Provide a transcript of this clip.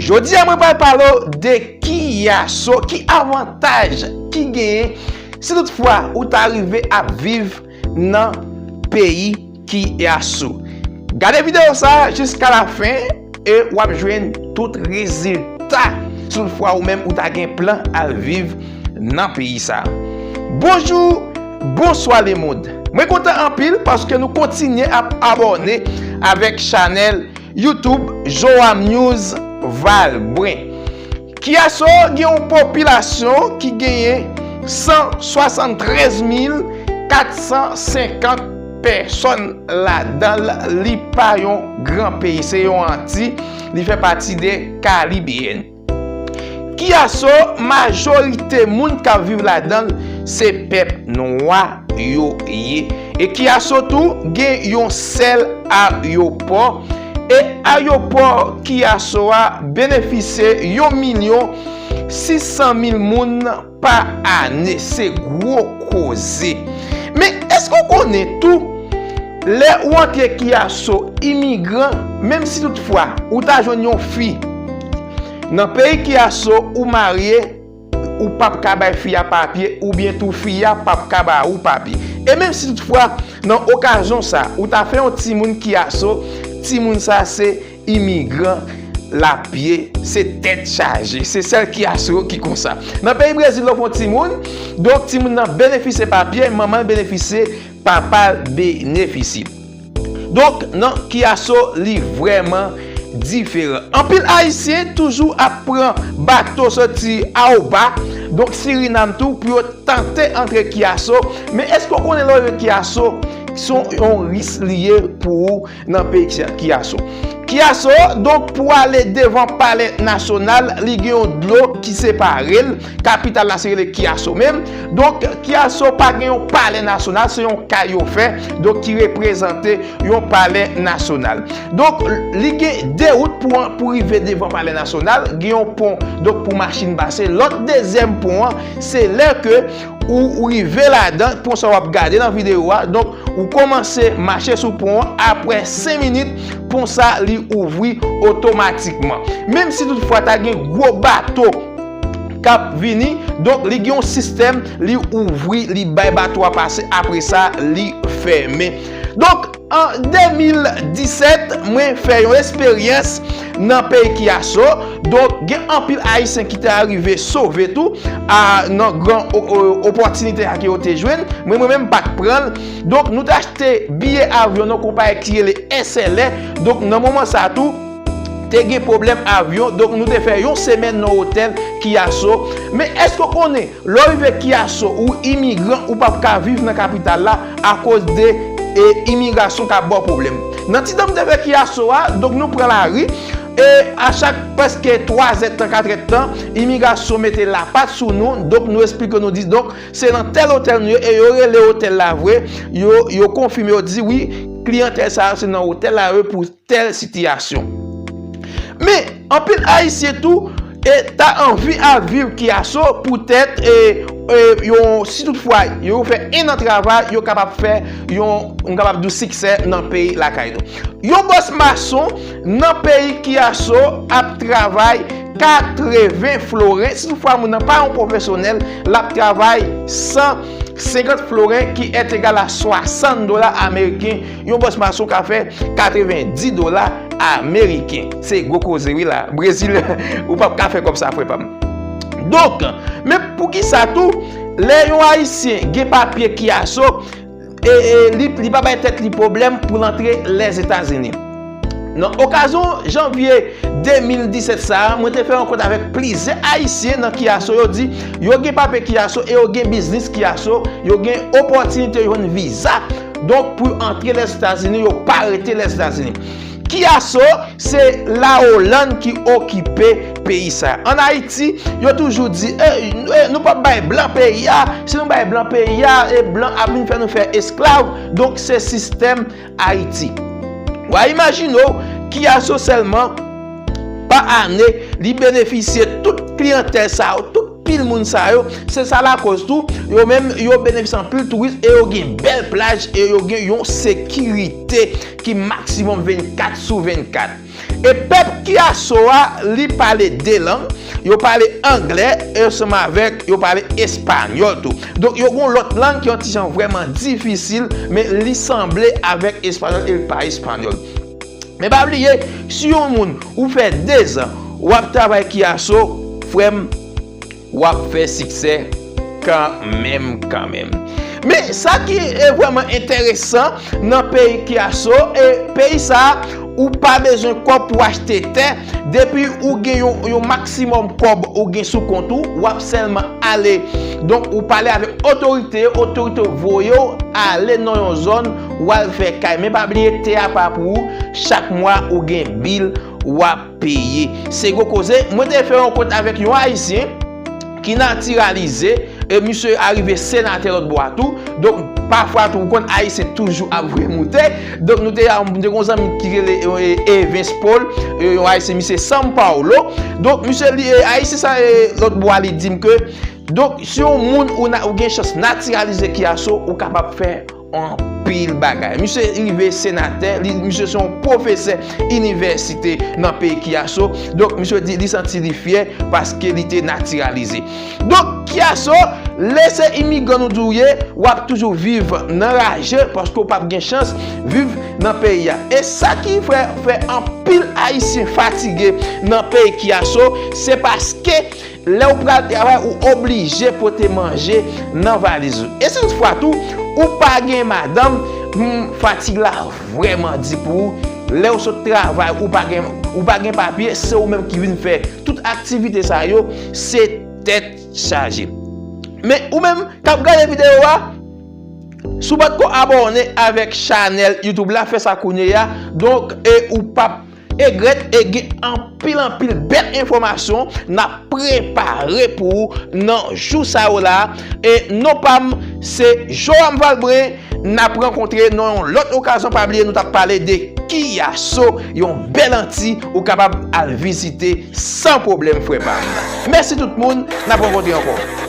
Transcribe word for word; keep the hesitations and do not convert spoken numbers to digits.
Jodi a mwen pral pale w de Kiyaso, ki avantaj ki genyen si toutfwa ou ta rive ap viv nan peyi Kiyaso. Gade videyo sa a jiska lafen e w ap jwenn tout rezilta si toutfwa ou menm ou ta gen plan al viv nan peyi sa a. Bonjou, bonswa lemonn. Mwen kontan anpil paske nou kontinye ap abòne avèk chanèl YouTube Joam News Valbrun. Kiyaso gen yon popilasyon ki genyen san swasanntrèz mil kat san senkant pèsòn ladan l. Li pa yon gran peyi, se yon anti, li fè pati de Karibeyèn. Kiyaso, majorite moun k ap viv ladan l, se pèp nwa yo ye. E Kiyaso tou gen yon sèl ayewopò. E ayewopò Kiyaso a benefisye yon milyon sis san mil moun pa ane. Se gwo koze. Men, èske w konnen tou, lè ou antre Kiyaso imigran, menm si toutfwa ou ta jwenn yon fi nan peyi Kiyaso, ou marye, ou p ap ka bay fi a papye, oubyen tou fi a p ap ka ba ou papye. E menm si toutfwa, nan okazyon sa, ou ta fè yon timoun Kiyaso, timoun sa se imigran l ap ye, se tèt chaje. Se sèl Kiyaso yo ki konsa. Nan peyi Brezil, lè w fè yon timoun, donk timoun nan benefisye papye, manman l benefisye, papa l benefisye. Donk, nan Kiyaso, li vrèman diferan. Anpil Ayisyen toujou ap pran bato soti Awoba, donk Sirinam tou, pou yo tante antre Kiyaso. Men èske w konnen lè w rive Kiyaso, se yon risk li ye pou ou nan peyi Kiya-, Kiyaso? Kiyaso, donk, pou ale devan palè nasyonal, li gen yon dlo ki separe l. Kapital la se rele Kiyaso menm. Donk, Kiyaso pa gen yon palè nasyonal, se yon kay yo fè, donk, ki reprezante yon palè nasyonal. Donk, li gen de wout pou, pou rive devan palè nasyonal. Gen yon pon, donk, pou machin pase. Lòt dezyèm pon an, se lè ke ou, ou rive ladan, pon sa w ap gade nan videyo a. Donk, ou kòmanse mache sou pon an, apre senk minit, pon sa li ouvri otomatikman. Menm si toutfwa ta gen gwo bato k ap vini, donk, li gen yon sistèm, li ouvri, li bay bato a pase, apre sa, li fèmen. Donk, an de mil disèt, mwen fè yon esperyans nan peyi Kiyaso. Donk, gen anpil Ayisyen ki te arive sove tou, a, nan gran o-, o-, opòtinite a ke yo te jwenn. Mwen, mwen menm, m pa t pran l. Donk, nou te achte biye avyon nan konpayi ki rele S L A. Donk, nan moman sa tou, te gen pwoblèm avyon. Donk, nou te fè yon semèn nan otèl Kiyaso. Men èske w konnen, lè w rive Kiyaso, ou imigran, ou p ap ka viv nan kapital la akoz de, e, imigrasyon k ap ba w pwoblèm. Nan ti tan m te fè Kiyaso a, donk, nou pran lari, e a chak prèske twa zèdtan, kat èdtan, imigrasyon mete lapat sou nou, donk, nou eksplike, nou di, donk, se nan tèl otèl nou ye, e yo rele otèl la vre, yo, yo konfime, yo di, wi, kliyantèl sa yo, se nan otèl la yo ye pou tèl sitiyasyon. Men, anpil Ayisyen tou, e, ta anvi al viv Kiyaso poutèt, e, e, yo, si toutfwa yo fè en an travay, yo kapab fè yon, m kapab di w, siksè nan peyi lakay nou. Yon bòs mason nan peyi Kiyaso ap travay katreven floren. Si toutfwa moun nan pa yon pwofesyonèl, l ap travay san senkant floren, ki èt egal a swasant dola ameriken. Yon bòs mason ka fè katrevendis dola ameriken. Se gwo koze, wi, la. Brezil, ou p ap ka fè kòb sa, frè pa m. Donk, men poukisa tou, lè yon Ayisyen gen papye Kiyaso, e, e, li, li pa bay tèt li pwoblèm pou l antre Lèzetazini. Nan okazyon janvye de mil disèt sa a, mwen te fè rankont avèk plizyè Ayisyen nan Kiyaso. Yo di yo gen papye Kiyaso e yo gen biznis Kiyaso, yo gen opòtinite jwenn viza. Donk, pou antre Lèzetazini, yo pa rete Lèzetazini. Kiyaso, se Lawolann ki okipe peyi sa a. Ann Ayiti, yo toujou di, e, e, nou p ap bay blan peyi a. Si nou bay blan peyi a, e blan ap vin fè nou fè esklav. Donk, se sistèm Ayiti. W a imajine w, Kiyaso sèlman, pa ane, li benefisye tout kliyantèl sa yo, tout anpil moun sa yo, se sa lakòz tou, yo menm, yo benefisye anpil touris e yo gen bèl plaj e yo gen yon sekirite ki maksimòm vennkat sou vennkat. E pèp Kiyaso a, li pale de lang, yo pale anglè, ansanm avèk, yo pale espanyòl tou. Donk, yo gen yon lòt lang ki yon ti jan vrèman difisil, men li sanble avèk espanyòl e li pa espanyòl. Men pa bliye, si yon moun ou fè dezan, w ap travay Kiyaso, frè m, w ap fè siksè kanmenm, kanmenm. Men sa ki e vrèman enteresan nan peyi Kiyaso, e peyi sa a, ou pa bezwen kòb pou achte tè. Depi ou gen yon, yon maksimòm kòb ou gen sou kont ou, w ap sèlman ale. Donk, ou pale avèk otorite yo, otorite yo voye w ale nan yon zòn, w al fè kay. Men pa bliye, tè a pa pou ou. Chak mwa, ou gen bil, w ap peye. Se gwo koze. Mwen te fè yon kont avèk yon Ayisyen ki natiralize, e misye arive senatè lòt bò a tou. Donk, pafwa tou, ou konn Ayisyen toujou ap vre moute. Donk, nou te, nou te gen yon zanmi ki rele, e, Evens Paul, e, yon Ayisyen, misye São Paulo. Donk, misye li, e, Ayisyen sa, e, lòt bò a, li di m ke, donk, si yon moun ou, na, ou gen chans natiralize Kiyaso, ou kapab fè anpil bagay. Misye rive senatè, li, misye se yon pwofesè inivèsite nan peyi Kiyaso. Donk, misye di li santi li fyè paske li te natiralize. Donk, Kiyaso, lè se imigran nou di w ye, w ap toujou viv nan raje paske w p ap gen chans viv nan peyi a. E sa ki fè, fè anpil Ayisyen fatige nan peyi Kiyaso, se paske lè w pral travay, ou oblije pote manje nan valiz ou. E si toutfwa tou, ou pa gen madanm, hmm, fatig la vrèman di pou ou. Lè w sot travay, ou pa gen, ou pa gen papye, se ou menm ki vin fè tout aktivite sa yo, se tèt chaje. Men ou menm k ap gade videyo a, si w pa t ko abòne avèk chanèl YouTube la, fè sa kounye a. Donk, e ou p ap egrèt e gen anpil, anpil bèl enfòmasyon n ap prepare pou ou nan jou sa yo la. E non pa m, se Joram Valbren. N ap rankontre nan yon lòt okazyon. Pa bliye, nou t ap pale de Kiyaso, yon bèl anti ou kapab al vizite san pwoblèm, frè pa m. Mèsi tout moun, n ap rankontre ankò.